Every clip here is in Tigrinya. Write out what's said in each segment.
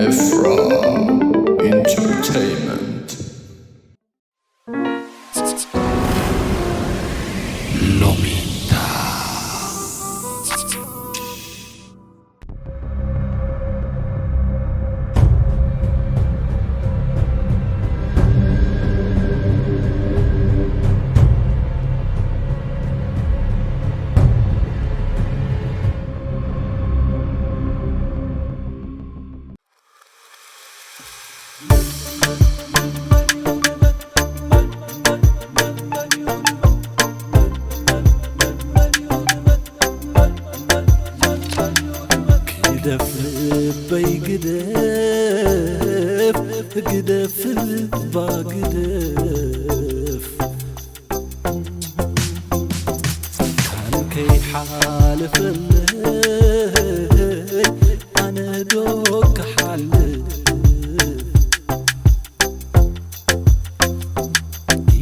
Efra Entertainment. ሎሚታ። ግደፍ ልበይ ግደፍ፣ ግደፍ ልባ ግደፍ። ካን ከይሓልፈለይ ኣነ ዶ ክሓልፍ?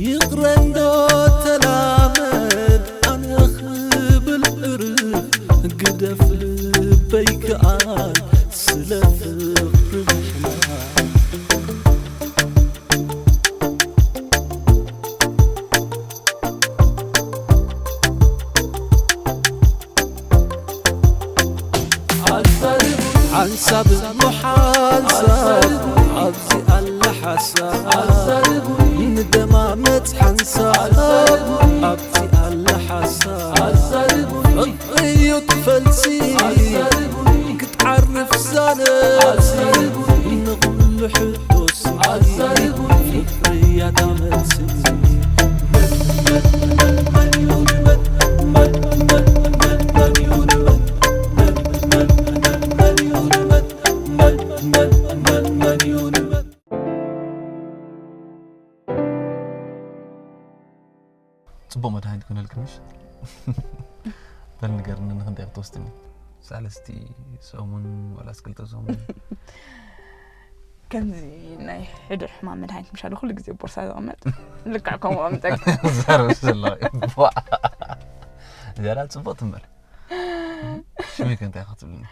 ይቕረ እንዶ ተላመድ ኣነ ክብል እርፍ፣ ግደፍ ልበይ ከኣ ስለ ፍቕሪ ምሕላፍ። ሓንሳብ እሞ ሓንሳብ ኣብዚ ኣላ ሓሳብ፣ ንደማመት ሓንሳብ ኣብዚ ኣላ ሓሳብ፣ ፍቕሪ እዩ እቲ ፈልሲ ክትዓርፍ ዛነብ ንኹሉ ሕቶ ስሚ ፍቕሪ እያ ዳመት ስሚ። ጽቡቕ መድሃኒት ክኾነልኪ ምሽ? በል ንገርኒ፣ ንኽንደይ ክትወስድኒ? ሳልስቲ ሰሙን ዋላስ ክልተ ሰሙን? ከምዚ ናይ ሕዱር ሕማም መድሃኒት ምሻሉ ኩሉ ግዜ ቦርሳ ዘቐመጥ ልክዕ ከምኡ ኣምፀግ። ዘረብ ዘሎ እዩ። ቧ። ዝያዳ ጽቡቕ ትንበል። ሽመይ ከ እንታይ ኢኻ ትብልኒ?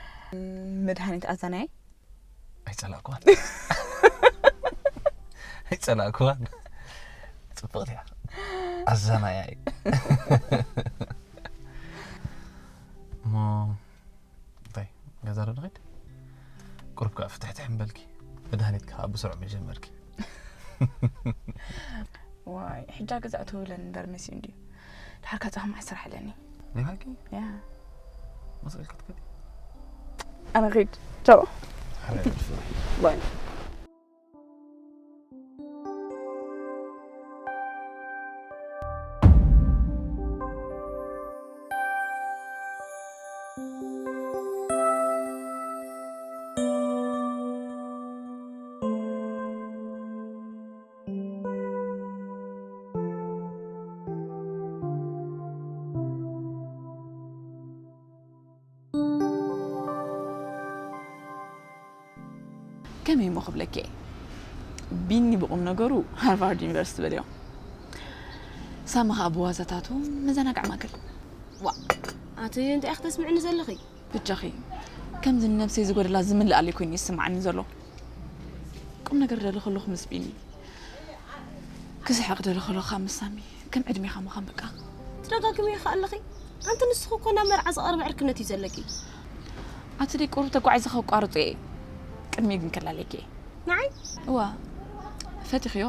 መድሃኒት ኣዛናይ? ኣይጸላእኩዋን። ኣይጸላእኩዋን። ጽብቕቲ እያ። ኣዛናያ እዩ። እሞ እንታይ፣ ገዛ ዶ ንኸይድ? ቁሩብ ከኣ ፍትሕትሕ እምበልኪ። መድሃኒት ከኣ ብስሩዕ መጀመርኪ። ዋይ፣ ሕጃ ገዛ እትውለን እምበር መሲኡ እንድዩ። ድሓር ካጻኹም ዓስር ሓለኒ። ናይ ብሓቂ? ያ። መሰልካ ትከዲ? ኣነ ኺድ። ቻው። ሓራይ ብልፍሪ። ባይ። ከመይ እሞ ክብለኪ እየ? ቢኒ ብቑም ነገሩ ሃርቫርድ ዩኒቨርሲቲ በልዮ። ሳሚ ኸኣ ብዋዛታቱ መዘናግዒ ማእከል። ዋ፣ ኣቲ እንታይ ኢኺ ተስምዕኒ ዘለኺ? ብቻኺ፣ ከምዚ ንነብሰይ ዝጎደላ ዝምልኣለይ ኮይኑ ይስምዓኒ ዘሎ። ቁም ነገር ደሊ ከለኹ ምስ ቢኒ፣ ክስሕቕ ደሊ ከለኹ ምስ ሳሚ፣ ከም ዕድሜኻ ምዃን በቃ። ትደጋግምዮ ኸኣ ኣለኺ። ኣንቲ ንስኺ እኮ ናብ መርዓ ዝቐርብ ዕርክነት እዩ ዘለኪ። ኣቲ ደይ ቁሩብ ተጓዒዘ ከቋርጾ እየ። ቅድሚኡ ግን ከላልየኪ እየ። ንዓይ? እዋ፣ ፈቲኽዮ፣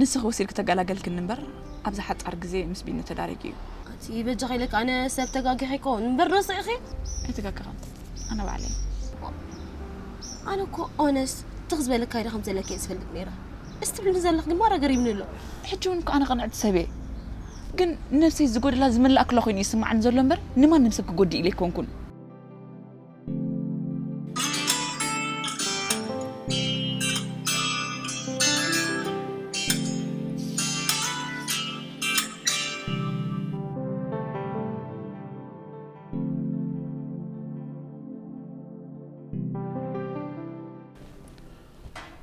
ንስኺ ወሲድኪ ተገላገልክኒ እምበር፣ ኣብዚ ሓጻር ግዜ ምስ ቢኒ ተዳሪጉ እዩ። ኣቲ በጃኺ ኢለኪ፣ ኣነ ሰብ ተጋጊኸ ኣይኮን እምበር ረሲዕኺ? ኣይተጋገኻን፣ ኣነ ባዕለይ። ኣነ እኮ ኦነስ ትኽ ዝበለካ ኢለ ከም ዘለኪ እየ ዝፈልጥ ነይረ። እስቲ ትብልኒ ዘለኽ ግን ማራ ገሪምኒ ኣሎ። ሕጂ እውን እኮ ኣነ ቅንዕቲ ሰብ እየ። ግን ነብሰይ ዝጎደላ ዝመላእ ክላ ኮይኑ ይስምዓኒ ዘሎ እምበር፣ ንማንም ሰብ ክጎድእ ኢለ ኣይኮንኩን።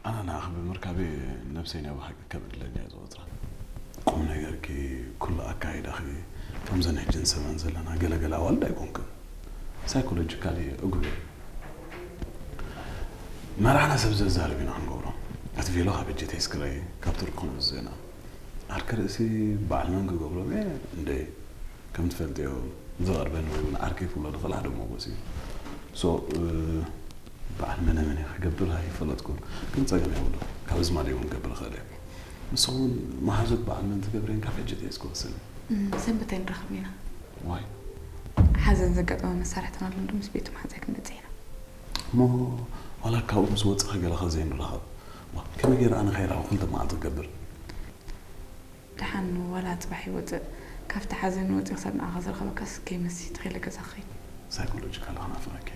ኣነ ንዓኺ ብምርካበይ ነብሰይ ናይ ብሓቂ ከም ዕድለኛ እየ ዝቖጽራ። ቁም ነገርኪ፣ ኩሉ ኣካይዳኺ፣ ከምዘን ሕጂ ንሰምዐን ዘለና ገለገለ ኣዋልድ ኣይኮንክን። ሳይኮሎጂካሊ ዕጉብ እየ። መርዓና ሰብ ዘዛርብ ኢና ክንገብሮ። እቲ ቬሎ ካብ እጀተይ ስክረይ ካብ ቱርኪ ክምእዝዞ ኢና። ዓርኪ ርእሲ በዓል መን ክገብሮ እየ እንደ ከም ትፈልጥዮ ዝቐርበኒ ወይ እውን ዓርከይ ክብሎ ዝኽእል ሓደ ሞጎስ እዩ። So በዓል መነ መን እየ ክገብር ኣይፈለጥኩን፣ ግን ጸገም የብሉ። ካብ ኣዝማደይ እውን ክገብር እኽእል እየ። ንስኹም እውን መሓዙት በዓል መን ትገብርየን ካብ ሕጂ ተይዝ ክወስን። ሰንበት ኣይንራኸብን ኢና። ዋይ? ሓዘን ዘጋጠመ መሳርሕትና ኣሎ እንዶ ምስ ቤቱ መሓዛይ ክንበጽሕ ኢና። እሞ ዋላ ካብኡ ምስ ወጽእኻ ገለ ከዘይንራኸብ? ዋ፣ ከመይ ገይረ ኣነ ከይረኸብኩ ክልተ መዓልቲ ክገብር? ደሓን ዋላ ጽባሕ ይወጽእ፣ ካብቲ ሓዘን ወጺኡ ክሳብ ንዓኻ ዝረኸበካስ ከይመሲ ተኺለ ገዛ ክኸይድ። ሳይኮሎጂካል ክናፍቐኪ።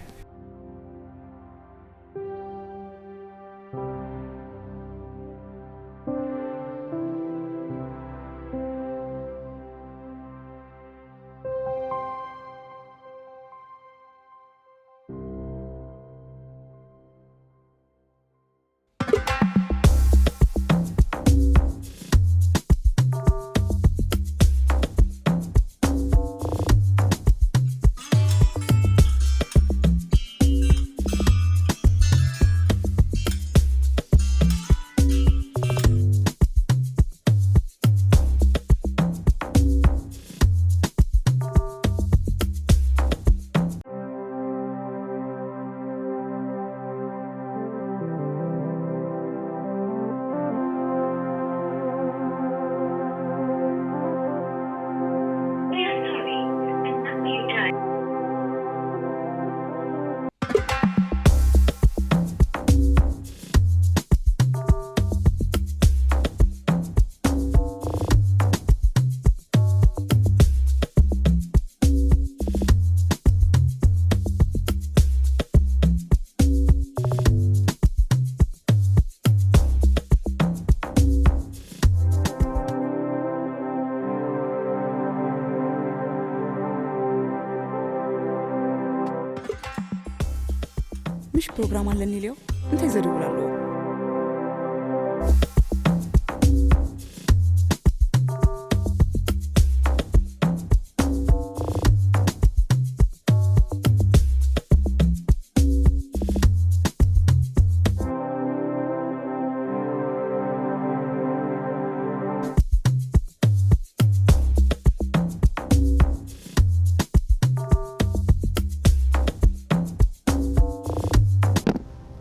ምሽ ፕሮግራም ኣለኒ ኢልዮ እንታይ ዘድውል ኣለዎ?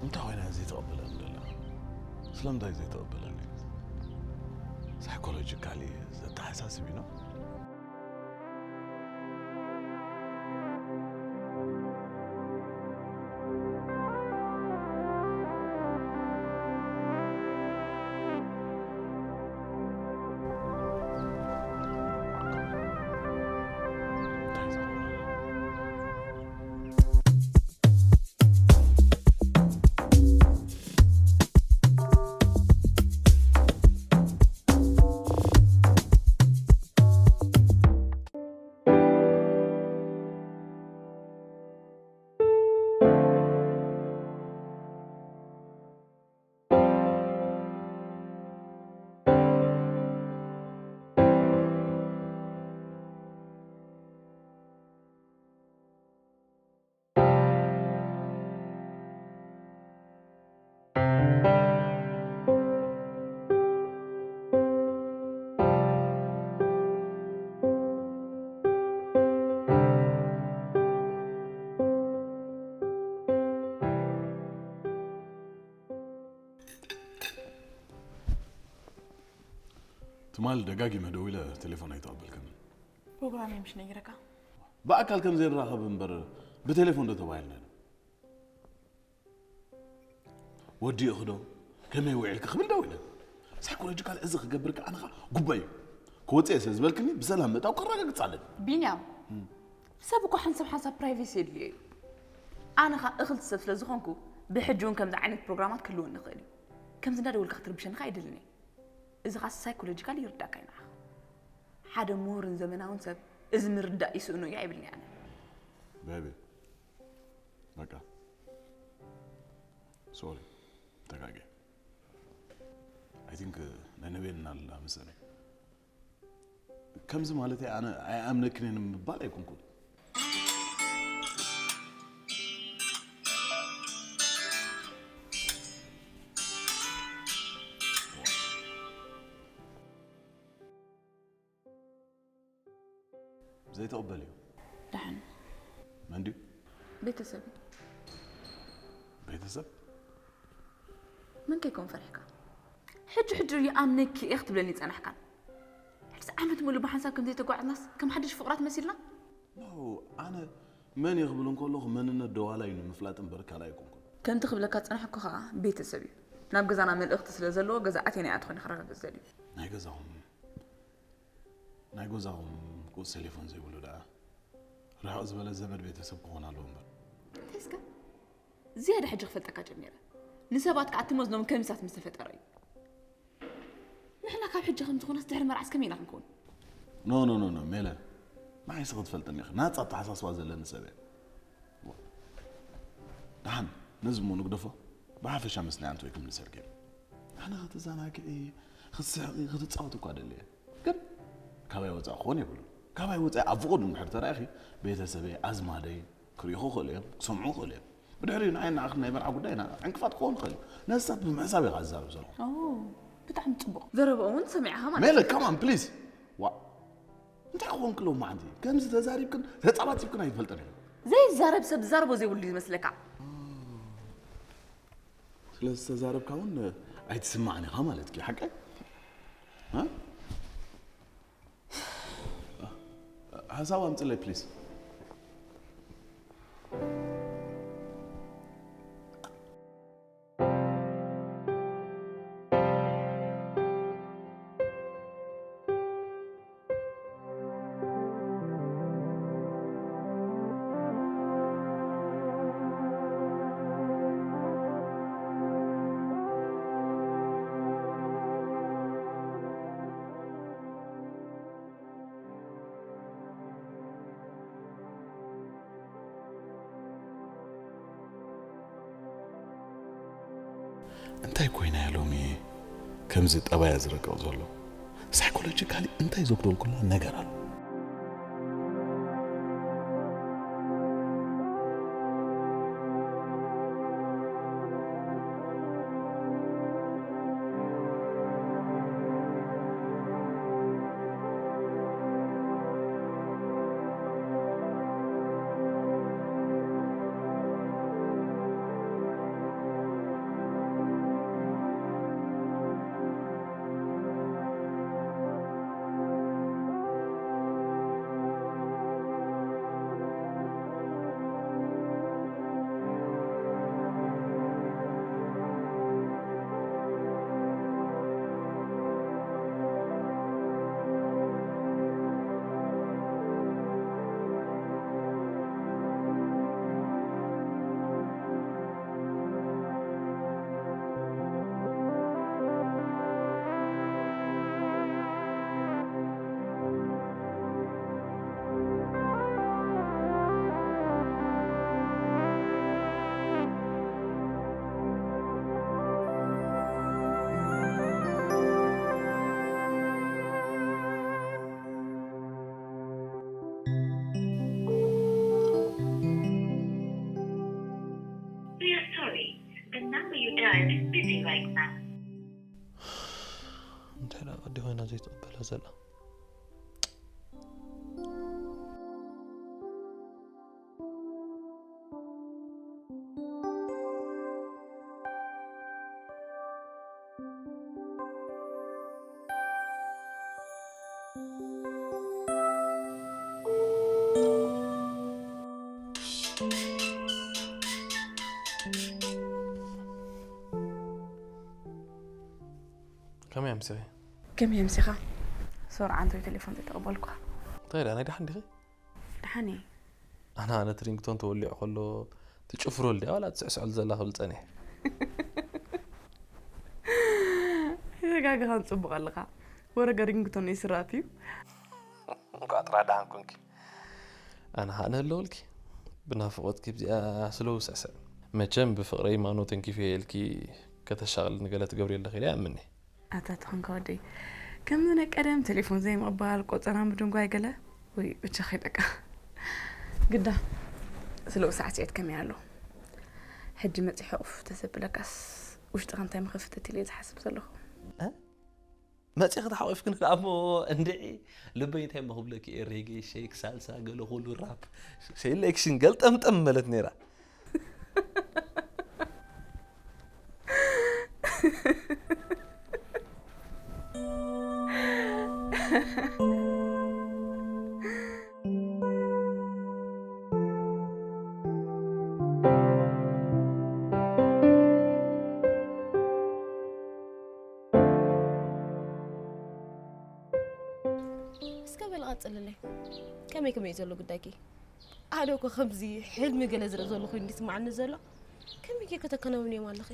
እንታይ ኮይና ዘይተቐበለኒ ዘላ? ስለምንታይ ዘይተቐበለኒ? ሳይኮሎጂካሊ ዘተሓሳስብ እዩ ነው። ትማል ደጋጊመ ደዊለ ቴሌፎን ኣይተቐበልክን። ፕሮግራም ምሽ ነይረካ። ብኣካል ከም ዘይራኸብ እምበር ብቴሌፎን ዶ ተባሂልና ኢና? ወዲእኺ ዶ? ከመይ ውዒልኪ ክብል ደዊለ። ሳይኮሎጂካል እዚ ክገብር ከኣ ኣነኻ ጉባይ እዩ። ክወጽእ እየ ስለ ዝበልክኒ ብሰላም ምእታው ከረጋግጽ ኣለኒ። ቢንያም፣ ሰብ እኮ ሓንሳብ ሓንሳብ ፕራይቬሲ የድልዮ እዩ። ኣነ ኸኣ እኽልቲ ሰብ ስለ ዝኾንኩ ብሕጂ እውን ከምዚ ዓይነት ፕሮግራማት ክህልወኒ ይኽእል እዩ። ከምዚ እንዳደወልካ ክትርብሸኒ ኸኣ ኣይደልን እየ። እዚ ኸኣ ሳይኮሎጂካል ይርዳእካ እዩ ንዓኻ። ሓደ ምሁርን ዘመናውን ሰብ እዚ ምርዳእ ይስእኖ እዩ ኣይብልን እየ ኣነ። ቤቢ፣ በቃ ሶሪ፣ ተጋግየ። I think ነነቤን እናላ መሰለኝ። ከምዚ ማለተይ ኣነ ኣይኣምነክን እየ ንምባል ኣይኮንኩን። ዘይተቐበል እዩ። ደሓን መን ድዩ? ቤተሰብ እዩ። ቤተሰብ? መን ከይኮን ፈሪሕካ? ሕጂ ሕጂ ይኣምነኪ እየ ክትብለኒ ይጸናሕካን። ሕድስ ዓመት ሙሉ ብሓንሳብ ከም ዘይተጓዕዝናስ ከም ሓድሽ ፍቕራት መሲልና? ኖ፣ ኣነ መን እየ ክብል እንከለኹ መንነት ደዋላዩ ንምፍላጥ እምበር ካልእ ኣይኮንኩን። ከምቲ ክብለካ ዝጸናሕኩ ከኣ ቤተሰብ እዩ። ናብ ገዛና መልእኽቲ ስለ ዘለዎ ገዛ ኣትየን ኣይኣትኹን ክረጋግጽ ደልዩ። ናይ ገዛኹም ናይ ገዛኹም ቁጽ ቴሌፎን ዘይብሉ ደኣ ርሕቕ ዝበለ ዘመድ ቤተሰብ ክኾን ኣለዎ እምበር። እንታይ እስከ ዝያዳ ሕጂ ክፈልጠካ ጀሚረ። ንሰባት ከኣ ትመዝኖም ከሚሳት ምስ ተፈጠረ እዩ። ንሕና ካብ ሕጂ ከም ዝኾነስ ድሕሪ መርዓስ ከመይ ኢና ክንከውን? ኖ ኖ ኖ ኖ ሜለ፣ ንዓይስ ክትፈልጥኒ ኢኺ። ናጻ ኣተሓሳስባ ዘለኒ ሰብ እየ። ደሓን ነዚ እሞ ንግደፎ። ብሓፈሻ ምስናይ ኣንቶይ ክምልሰልኪ እየ። ኣነ ክትዘናግዒ፣ ክትስሕቂ፣ ክትጻወቲ እኳ ደልየ። ግን ካባይ ወጻኢ ክኾን የብሉን። ካባይ ወጻኢ ኣብ ፍቑድ እንድሕር ተራኢኺ ቤተሰበይ፣ ኣዝማደይ ክሪእኹ ይኽእሉ እዮም፣ ክሰምዑ ይኽእሉ እዮም። ብድሕሪኡ ንዓይ ንዓኺ ናይ መርዓ ጉዳይና ዕንቅፋት ክኸውን ይኽእል እዩ። ነዚ ሰብ ብምሕሳብ እየ ዝዛረብ ዘለኹ። ኦ፣ ብጣዕሚ ጽቡቕ። ዘረባኡ እውን ሰሚዕኻ ማለት ሜለ፣ እዩ። Come on, please. ዋ፣ እንታይ ክኾንኪ ሎማዓንቲ? ከምዚ ተዛሪብክን ተጻባጺብክን ኣይትፈልጥን ኢኺ። ዘይዛረብ ሰብ ዝዛረቦ ዘይብሉ እዩ ዝመስለካ? ስለ ዝተዛረብካ እውን ኣይትስማዕን ኢኻ ማለት እዩ፣ ሓቀይ? እ? ሓሳብ ኣምጽለይ ፕሊዝ። እንታይ ኮይና እያ ሎሚ ከምዚ ጠባያ ዝረቅቕ ዘሎ? ሳይኮሎጂካሊ እንታይ ዘጉደልኩላ ነገር ኣሎ? We are sorry, the number you dialed is busy right now. እንታይ ደኣ ቀዲ ኮይና ዘይትቕበላ ዘላ? ከመይ ኣምሲኺ? ከመይ ኣምሲኻ? ሶሪ ዓንቶይ ቴሌፎን ተተቐበልኳ። እንታይ ደኣ ናይ ደሓን ዲኺ? ደሓን እየ። ኣነ ኣነ እቲ ሪንግቶን ተወሊዑ ከሎ ትጭፍረሉ ድያ ዋላ ትስዕስዐሉ ዘላ ክብል ጸኒሐ። ይዘጋግኻን ጽቡቕ ኣለኻ። ወረገ ሪንግቶን ይስራፍ እዩ። እንኳዕ ጥራሕ ደሓን ኮንኪ። ኣነ ኸኣ ንህለወልኪ። ብናፍቖትኪ ብዚኣ ስለው ስዕስዕ። መቸም ብፍቕረይ ማኖ ተንኪፈ ኢልኪ ከተሻቕልኒ ገለ ትገብሪ ኣለኺ ኢለ ይኣምን እየ። ኣታ ተኾንካ ወደይ ከምዚ ናይ ቀደም ቴሌፎን ዘይምቕባል ቆጸራ ምድንጓይ ገለ ወይ ብቻ ከይደቃ ግዳ ስለ ሳዕስዒት ከመይ ኣሎ ሕጂ መጺ ሕቑፍ ተሰብለካስ ውሽጥኻ እንታይ ምኽፍትት ኢለ ዝሓስብ ዘለኹ መጺኺ ተሓቂፍክኒ ደኣ እሞ እንድዒ ልበይ እንታይ እሞ ክብለኪ እየ፣ ሬጌ፣ ሼክ፣ ሳልሳ፣ ገለ ኩሉ ራፕ ሴሌክሽን ገልጠምጠም መለት ነይራ። እስከ በል ቀጽልለይ። ከመይ ከመይ እዩ ዘሎ ጉዳይኪ? ኣነ እኮ ከምዚ ሕልሚ ገለ ዝርኢ ዘለኹ ኮይኑ ይስምዓኒ ዘሎ። ከመይ ጌርኪ ከተከናውንዮም ኣለኺ?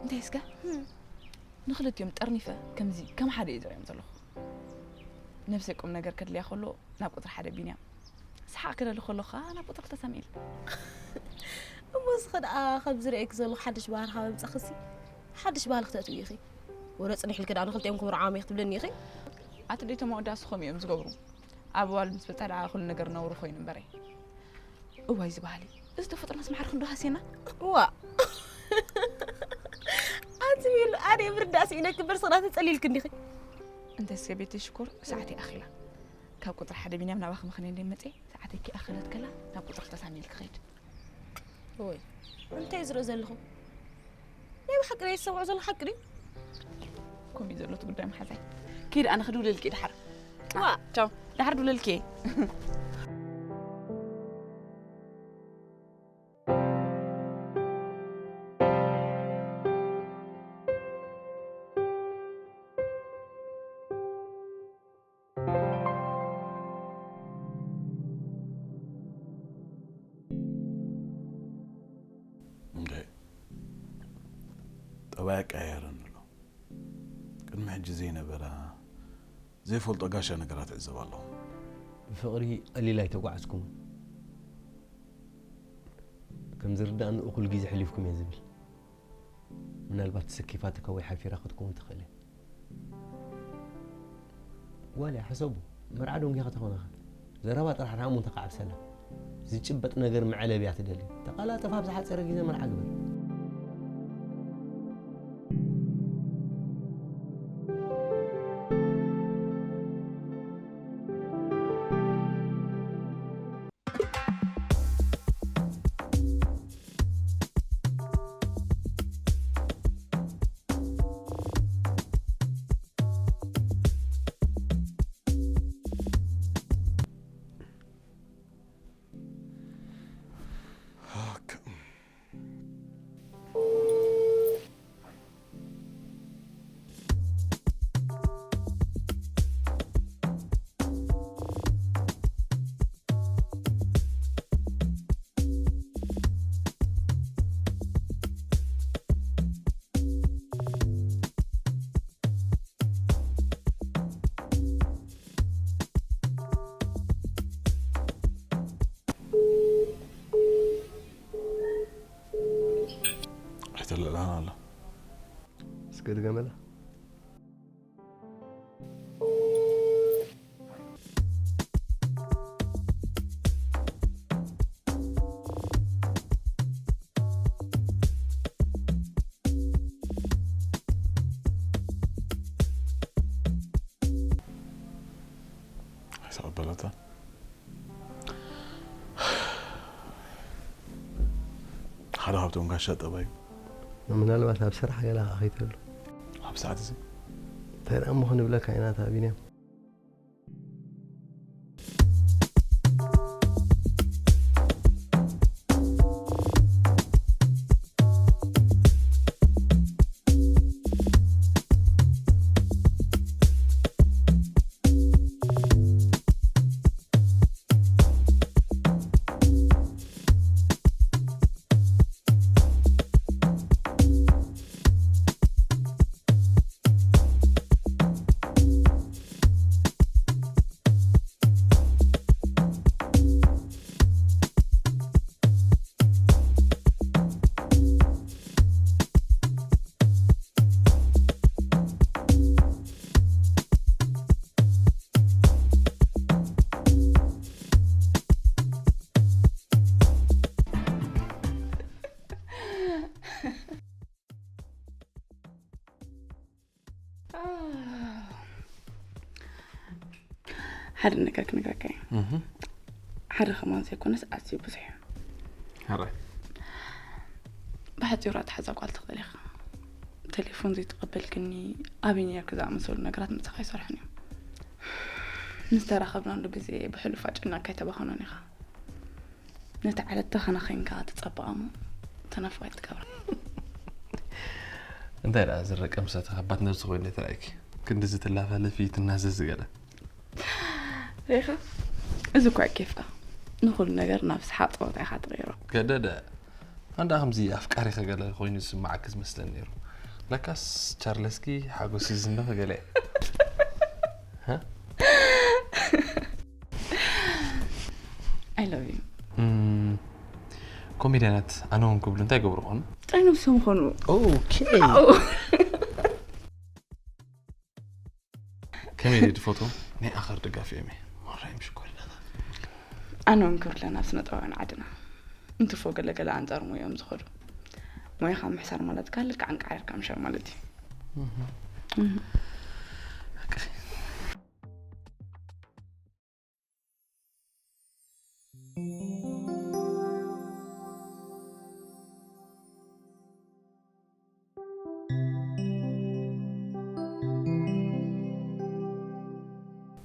እንታይ እስከ? ህም። ንኽልቲኦም ጠርኒፈ ከምዚ ከም ሓደ እየ ዝርእዮም ዘለኹ። ነብሰይ ቁም ነገር ከድልያ ከሎ ናብ ቁጽሪ ሓደ ቢንያም። ሰሓቕ ክደሊ ከሎ ኸኣ ናብ ቁጽሪ ክልተ ሳሙኤል። እሞ እስኺ ደኣ ከም ዝርእየኪ ዘለኹ ሓድሽ ባህሪ ካብ ኣምጻእክሲ፣ ሓድሽ ባህሊ ክተእትዊ ኢኺ። ወረ ጽኒሕ ኢልኪ ደኣ ንኽልቲኦም ክምርዓዎም እየ ክትብለኒ ኢኺ? ኣቲ ደይቶም ኣወዳእስ ኸምኡ እዮም ዝገብሩ። ኣብ ኣዋልድ ምስ በጽሐ ደኣ ኩሉ ነገር ነውሪ ኮይኑ እምበረይ። እዋይ እዚ ባህሊ፣ እዚ ተፈጥሮናስ ማዕረ ክንዶ ሃስየና። ዋ። ኣቲ ሚሉ፣ ኣነ ምርዳእ ስኢነኪ እምበር ስቕና ተጸሊልኪ እንዲኺ። እንተ እስከ ቤተይ ሽኮር፣ ሰዓተይ ኣኺላ። ካብ ቁጽሪ ሓደ ቢንያም ናባኺ ምኽንያት እንደ መጽኤ፣ ሰዓተይ ከይኣኸለት ከላ ናብ ቁጽሪ ክልተ ሳሙኤል ክኸይድ። ወይ፣ እንታይ ዝርኢ ዘለኹ? ናይ ብሓቂ ናይ ዝሰምዖ ዘለኹ ሓቂ ድዩ? ከምኡ እዩ ዘሎ እቲ ጉዳይ መሓዛይ። ኪድ ኣነ ክድውለልኪ ድሓር። ዋ። ቻው። ድሓር ድውለልኪ። እንዴ፣ ጠባይ ኣቀያየረኒ ኣሎ። ቅድሚ ሕጂ ዘይነበራ ዘይፈልጦ ጋሻ ነገራት እዕዘብ ኣለኹ። ብፍቕሪ ቀሊል ኣይተጓዓዝኩምን። ከም ዝርዳእኒ እኹል ግዜ ሕሊፍኩም እየ ዝብል። ምናልባት ተሰኪፋትካ ወይ ሓፊራ ክትከውን ትኽእል እያ። ጓል እያ፣ ሕሰቡ። መርዓ ዶንጊኻ ተኾነኻ። ዘረባ ጥራሕ ርኣ እሞ እንተኻ ዓብሰላ። ዝጭበጥ ነገር መዕለብ እያ ትደሊ። ተቐላጠፍ ኣብ ዝሓጸረ ግዜ መርዓ ግበር። ኣይተለላን ኣሎ። እስከ ድገመላ። ኣይተቐበለታ። ሓደ ካብቶም ጋሻ ጠባይ። ምናልባት ኣብ ስራሕ ገለ ከኣ ከይትህሉ። ኣብ ሰዓት እዚ እንታይ ደኣ እሞ ክንብለካ ኢና፣ እታ ቢንያም። ሓደ ነገር ክነግረካ እዩ። ሓደ ከማን ዘይኮነስ ኣዝዩ ብዙሕ እዩ። ሕራይ ብሓፂሩ ኣትሓዛ ጓል ትኽእል ኢኻ። ቴሌፎን ዘይተቐበልክኒ፣ ኣበይ ነርኪ ዝኣመሰሉ ነገራት ምሳኻ ኣይሰርሑን እዮም። ምስ ተራኸብናሉ ግዜ ብሕሉፍ ኣጨናቂ ኣይተባኸኖን ኢኻ። ነቲ ዓለትካ ከናኸንካ ትጸብቓ እሞ ተናፋቒት ትገብራ። እንታይ ደኣ ዝረቀ ምሰቲ ኣባት ነብሲ ኮይነ ተራእኪ ክንድዚ ትላፋለፊ ትናዘዝ ገለ ሪኻ እዚ እኳ ኬፍካ ንኹሉ ነገር ናብ ሰሓቕ ጸወታ ኢኻ ትቕይሮ። ገደደ ኣንዳ ከምዚ ኣፍቃሪ ከገለ ኮይኑ ዝስማዓኪ ዝመስለኒ ነይሩ። ለካስ ቻርለስኪ ሓጎስ ዝዝንበ ገለ I love you። ኮሜድያናት ኣነ እውን ክብሉ እንታይ ገብሩ ኾኑ? ጥራይ ነብሶም ኾኑ። ኦኬ። ከመይ ድየ ድፈትዎም? ናይ ኣኸር ደጋፊኦም እየ። ወራይ ምሽኮር ኢለኻ። ኣነ እውን ክብርለ ናብ ስነ ጥበባውያን ዓድና እንትፎ ገለገለ ኣንጻር ሞዮም ዝኸዱ። ሞያኻ ምሕሳር ማለት ከኣ ልክዕ ኣንቃዕሪርካ ምሻር ማለት እዩ።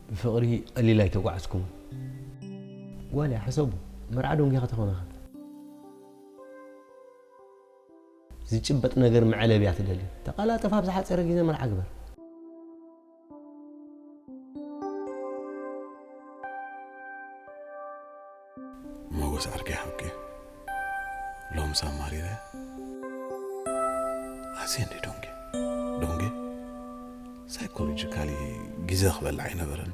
ብፍቕሪ ቀሊል ኣይተጓዕዝኩምን። ዋልያ ሕሰቡ፣ መርዓ ደንጉኻ ተኾነኻ። ዝጭበጥ ነገር መዕለብ እያ ትደሊ። ተቐላጠፍ ኣብ ዝሓፀረ ግዜ መርዓ ግበር። ሞጎስ ዓርከይ ሓውኪ ሎም ሳማሪረ ኣዝየ እንደ ዶንጌ ዶንጌ ሳይኮሎጂካሊ ግዜ ክበልዕ ኣይነበረን።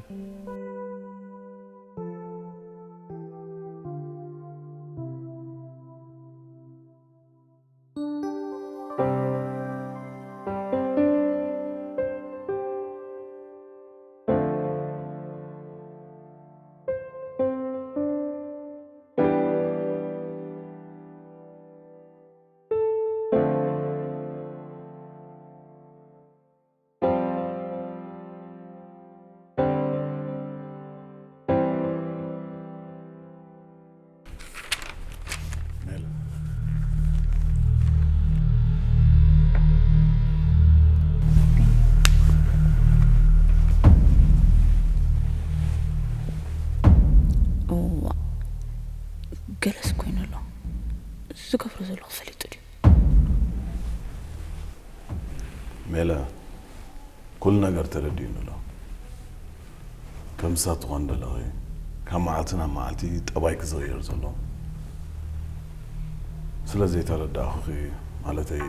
ገለስ ኮይኑ ኣሎ። ዝገብሮ ዘሎ ክፈሊጡ ድዩ? ሜለ፣ ኩሉ ነገር ተረዲኡኒ ኣሎ። ከም ንሳ ትኾን ደለኺ፣ ካብ መዓልቲ ናብ መዓልቲ ጠባይኪ ዝቕየር ዘሎ። ስለ ዘይተረዳእኹኺ ማለተይ፣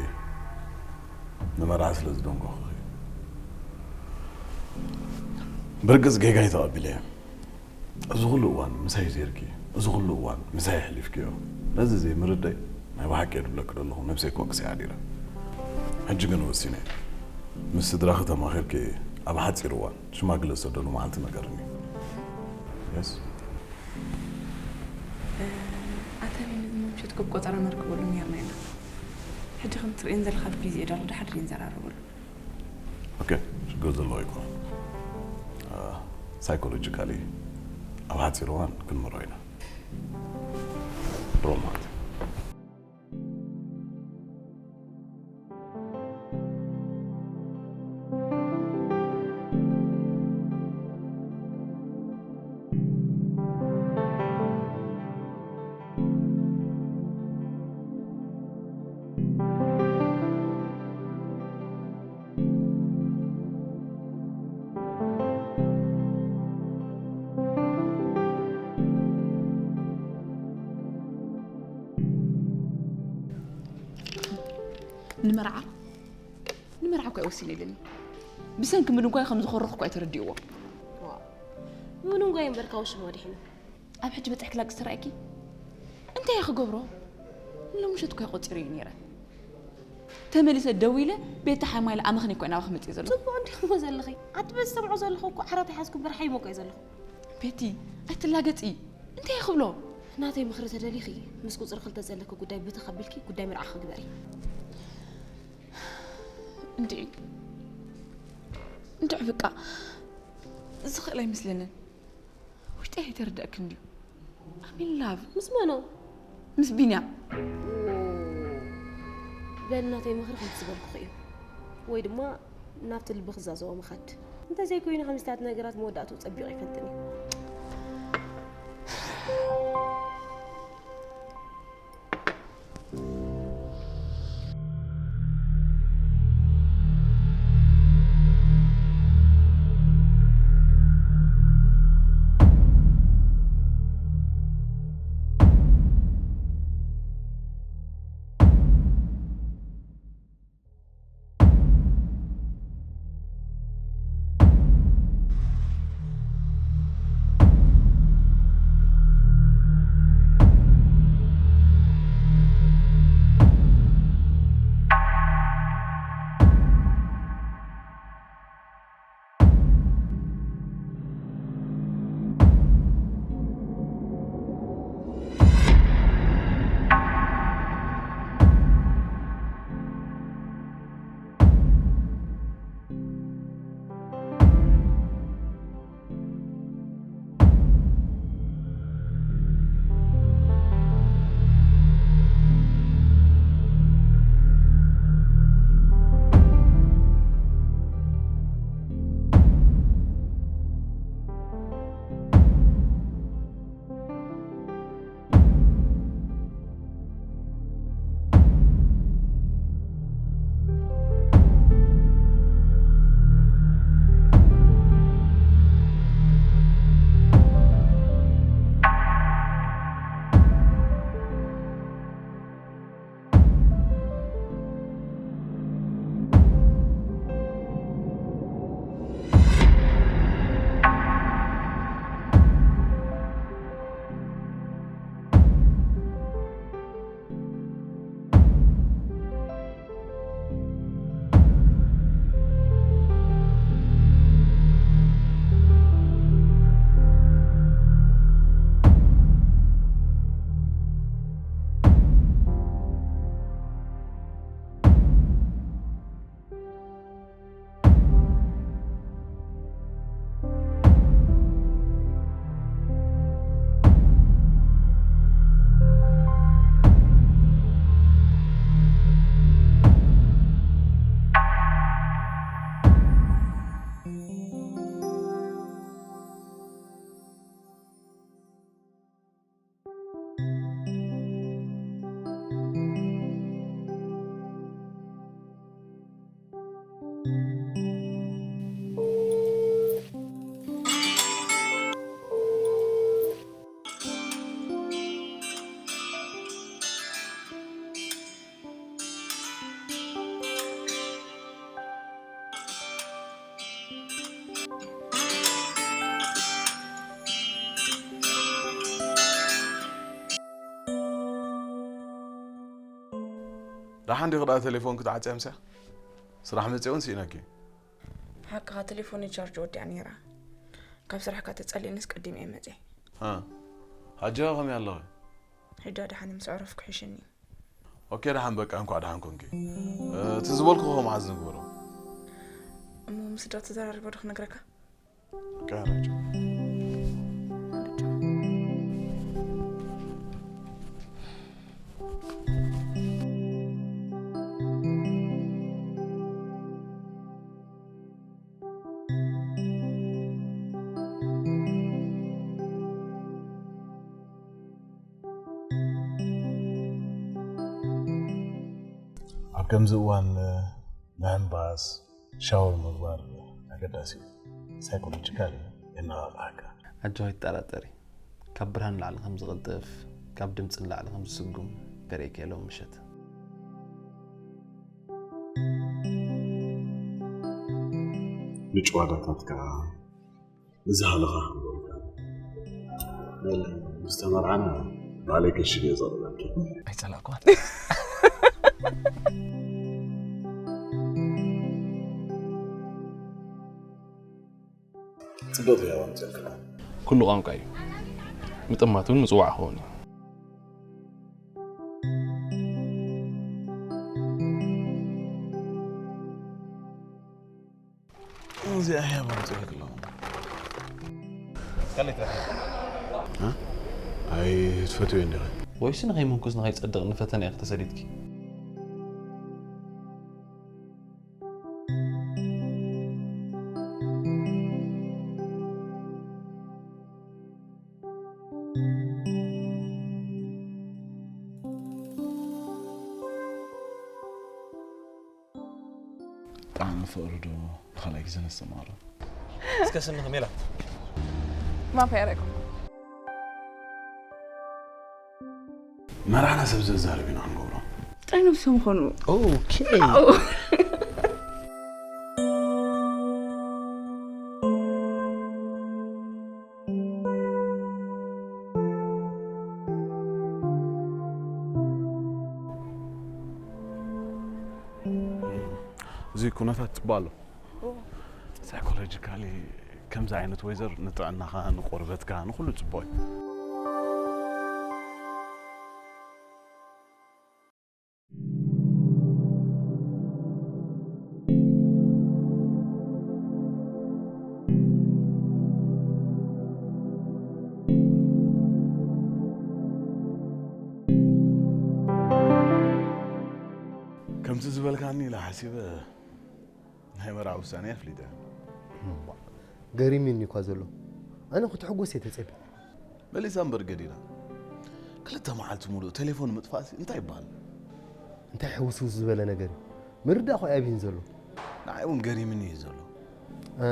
ንመርዓ ስለ ዝደንጎኹኺ። ብርግጽ ጌጋይ ተቐቢለ እየ። እዚ ኩሉ እዋን ምሳይ ዜርኪ፣ እዚ ኩሉ እዋን ምሳይ ኣሕሊፍክዮ። ነዚ ዘይምርዳይ ናይ ብሓቂ እየ ድብለኪ ዘለኹ፣ ነብሰይ ክወቅስ እየ ሓዲረ። ሕጂ ግን ወሲነ እየ። ምስ ስድራኺ ተማኺርኪ ኣብ ሓጺር እዋን ሽማግለ ዝሰደሉ መዓልቲ ንገርኒ። የስ። ኣተኒ ነዚ መምሸት ክብ ቆጸራ ነርክበሉ ነርና ኢና። ሕጂ ከም ትርእየን ዘለኻ ቢዚ እየ ዳሉ ድሓር ንዘራረበሉ። ኦኬ፣ ሽግር ዘለዎ ኣይኮነን። ሳይኮሎጂካሊ ኣብ ሓፂር እዋን ክንምሮ ኢና። ሮማት ንመርዓ ንመርዓ እኳ ወሲነ ኢለኒ። ብሰንኪ ምድንጓይ ከም ዝኾረኽኩ ኣይተረዲእዎ። ምድንጓይ እምበር ካብ ሽሞ ድሒኑ። ኣብ ሕጂ በፂሕኪ ላግፂ ተራእኪ እንታይ እየ ክገብሮ? ንሎምሸት እኳ ቆፂረ እዩ ነይረ። ተመሊሰ ደዊለ ቤታ ሓማይለ ኣመኽኒ እኮ ናባኺ መፅእ ዘለኹ። ፅቡቕ እንዲኹም ዘለኺ። ኣቲ በዚ ሰምዖ ዘለኹ እኮ ዓራት ኣይሓዝኩ እምበር ሓይሞ እኮ እየ ዘለኹ። ቤቲ ኣይትላገፂ። እንታይ እየ ክብሎ? ናተይ ምኽሪ ተደሊኺ ምስ ቁፅሪ ክልተ ዘለኪ ጉዳይ ብትኽ ኣቢልኪ ጉዳይ መርዓኺ ግበሪ። እንድዒ እንድዒ በቃ ዝኽእል ኣይመስለንን። እንታይ ኣይተረዳእክን ድዩ? I'm in love። ምስ መኖ? ምስ ቢንያም። በል ናተይ ምኽሪ ከምቲ ዝበልኩኺ እዩ። ወይ ድማ ናብቲ ልቢ ክዛዘቦ ምኻድ። እንተዘይኮይኑ ከምዚታት ነገራት መወዳእትኡ ጸቢቑ ኣይፈልጥን እዩ። ደሓን ዲኺ ደኣ ቴሌፎን ክትዓጽያ ምስያ? ስራሕ መጺኦን ስኢነኪ። ሓቅኻ፣ ቴሌፎነይ ቻርጅ ወዲኣ ነይራ። ካብ ስራሕካ ተጸሊእንስ ቀዲመ እየ መጺአ። ሃ፣ ሕጂ ኸ ከመይ ኣለኺ? ሕጂ ደሓን ምስ ኣዕረፍኩ ሕሽኒ። ኦኬ፣ ደሓን በቃ፣ እንኳዕ ደሓን ኮንኪ። እ፣ እቲ ዝበልኩ ኸ መዓዝ ንግበሮ? እሞ ምስ ዶ ተዘራሪቦ ዶ ክነግረካ? ኦኬ፣ ራይት። ኣብ ከምዚ እዋን፣ እ፣ ምሕንባስ፣ ሻወር ምግባር ኣገዳሲ እዩ። ሳይኮሎጂካል የነቓቕሓካ። ኣጆኺ ኣይትጠራጠሪ። ካብ ብርሃን ንላዕሊ ከም ዝቕልጥፍ፣ ካብ ድምጺ ንላዕሊ ከም ዝስጉም ከርእየኪ እየ ሎሚ ምሸት። ንጭዋዳታት ከኣ እዚ ሃለኻ ክብለካ። በል፣ ምስ ተመርዓና ባዕለይ ከሽግ እየ ዘቕርበልኪ። ኣይጸላእኩዋን። ጽቡቕ ህያብ ኣምጺእልካ። ኩሉ ቋንቋ እዩ። ምጥማት እውን ምጽዋዕ ክኸውን እዩ። እዚኣ ህያብ ኣምጺእልካ ኣለኹ። ካልእ ትረክብ? እ? ኣይትፈትውዮ እንዲኺ? ወይስ ንኸይምንኩስ ንኸይጸድቕ ንፈተና ኢኺ ተሰዲድኪ? ጣዕሚ ፍቕሪ ዶ ብኻልኣይ ግዜ ነስተማቕሮ? እስከ ስምኺ ሜላት። ማፍ ያረገው መርዓና ሰብ ዘዛርብ ኢና ክንገብሮ። ጥራይ ነብሶም ኾኑ። ኦኬ። እዚ ኩነታት ትባሎ ሳይኮሎጂካሊ ከምዚ ዓይነት ወይዘር ንጥዕናኻ ንቆርበትካ ንኩሉ ጽቡቅ እዩ። ከምዚ ዝበልካኒ ኢለ ሓሲበ ናይ መርዓ ውሳኔ ኣፍሊጠ። ገሪምኒ እኳ ዘሎ ኣነ ክትሕጎስ እየ ተጸቢ። መሊሳ እምበር ገዲላ። ክልተ መዓልቲ ሙሉእ ቴሌፎን ምጥፋእሲ እንታይ ይበሃል? እንታይ ሕውስውስ ዝበለ ነገር እዩ? ምርዳእ እኮ ኣብይን ዘሎ። ንዓይ እውን ገሪምኒ እዩ ዘሎ። እ፣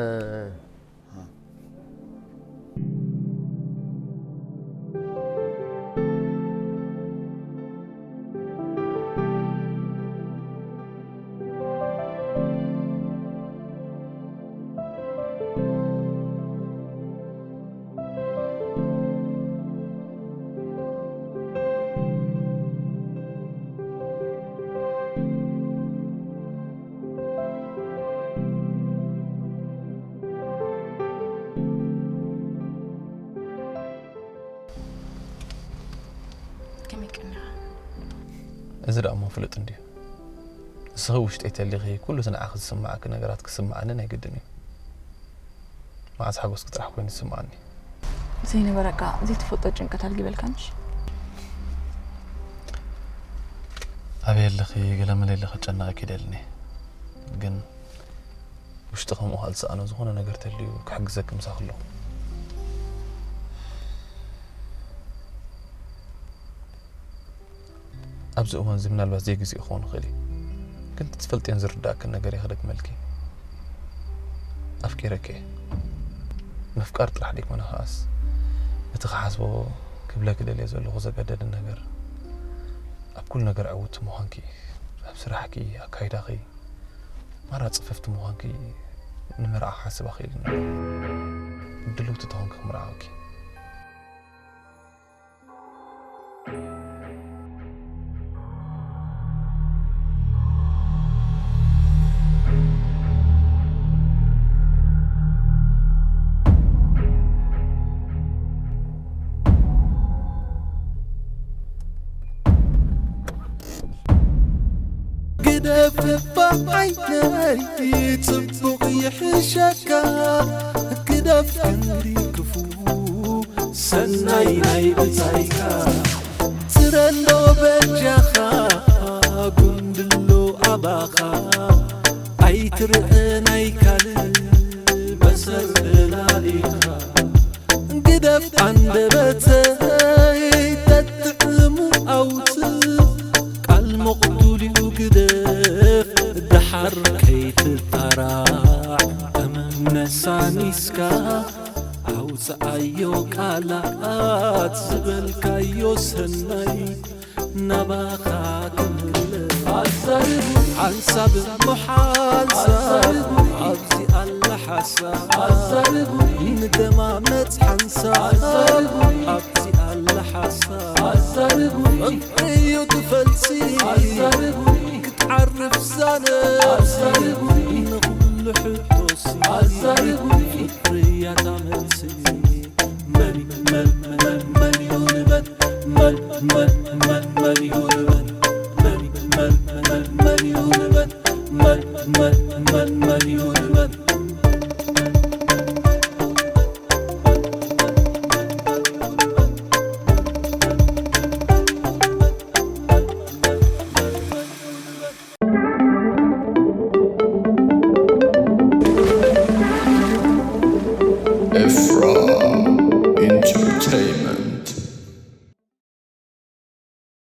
ከመይ ቀኒኻ? እዚ ደኣ እሞ ፍሉጥ እንድዩ። ንስኺ ውሽጠይ ተሊኺ ኩሉ እቲ ንዓኺ ዝስምዓኪ ነገራት ክስምዓኒ ናይ ግድን እዩ። መዓዝ ሓጎስኪ ጥራሕ ኮይኑ ዝስምዓኒ። ዘይነበረካ ዘይትፈልጦ ጭንቀት ኣልጊበልካንሽ? ኣበይ ኣለኺ ገለመለ ኢለ ከጨንቐኪ ይደልን እየ። ግን ውሽጢ ከምኡ ከኣ ዝሰኣኖ ዝኾነ ነገር ተልዩ ክሕግዘኪ ምሳኺ ኣለኹ። ኣብዚ እዋን እዚ ምናልባት ዘይግዜኡ ክኸውን ይኽእል እዩ፣ ግን ትፈልጥዮን ዝርዳእክን ነገር እየ ክደግመልኪ። ኣፍቂረኪ እየ። ምፍቃር ጥራሕ ደይኮነ ከኣስ፣ እቲ ክሓስቦ ክብለኪ ደልየ ዘለኹ ዘገደደኒ ነገር፣ ኣብ ኩሉ ነገር ዕውትቲ ምዃንኪ፣ ኣብ ስራሕኪ፣ ኣካይዳኺ፣ ማራ ጽፍፍቲ ምዃንኪ ንመርዓ ክሓስብ ኣኽኢሉኒ ኣሎ። ድልውቲ ተኾንኪ ክምርዓወኪ። ግደፍ እባ ዓይነይ ጽቡቕ ይሕሸካ። ግደፍ ክንዲ ክፉ ሰናይ ናይ ብጻይካ። ትረሎ በጃኻ ጉንድሎ ኣባኻ። ኣይትርእ ናይ ካልእ በሰር ደላሊኻ። ግደፍ ኣንደበተይ ተጥዕሙ ኣውጽእ። ቃል መቕቱል እዩ ግደፍ ደሓር ከይትጣራዕ። እመም ነሳኒስካ ኣውጽኣዮ ቃላት ዝበልካዮ ሰናይ ናባኻ ክምለስ። ሓንሳብ እሞ ሓንሳብ ኣብዚ ኣላ ሓሳብ። ንደማመጽ ሓንሳብ ኣብዚ ኣላ ሓሳብ። ፍቕሪ እዩ ትፈልሲ ክትዓርፍ ዛነብሲ ንኹሉ ሕቶሲ። ፍቕሪ እያ እታ መልሲ። መን መን መን መን ይሁን በል። መን መን መን መን ይሁን በል። መን መን መን መን ይሁን በል። መን መን መን መን ይሁን በል። Bro.